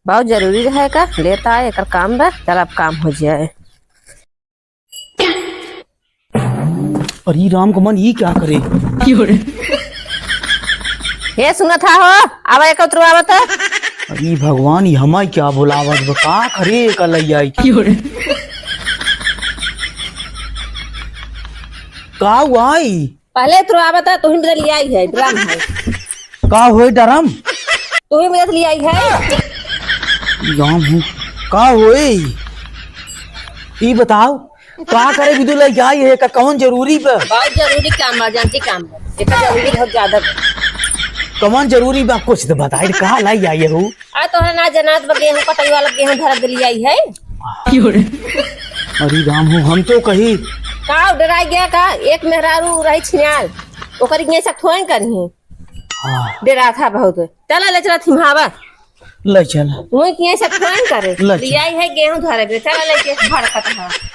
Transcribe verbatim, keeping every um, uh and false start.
बहुत जरूरी रहे का, लेता है, एकर काम बा, चल अब काम हो जाए। अरे राम कमन, ई क्या करे? हे सुनत हा हो, आवा एक उतरवावा त। अरे भगवान, ई हमाई क्या बोलावत बा? का करे का लई आई? का हुआ ई? पहले तो आवा त, तुही बदल लियाई है, ड्रम है। का होई ड्रम? तुही बदल लियाई है। राम हो, का होई? ई बताओ, का करे बिदु लइके आई है, का कौन जरूरी बा? बहुत जरूरी काम बा, जानती काम बा। एकर जरूरी बहुत ज्यादा बा। कौन जरूरी बा? कुछ तो बताई, का लाई आई है हु? आ, तोहरा ना जनात बा, गेहूं कटाई वाला गेहूं धरा दिली आई है। अरे राम हो, हम तो कही। का डराई गया का? एक मेहरारू रही छिनाल, ओकर इहे सब थोड़े करी है। हाँ। डरा था बहुत। चला ले चला थिम्हावा। ले चला। वही किहे सब थोड़े करे। ले चला। लियाई है गेहूं धरे के, चला लेके भड़कत है।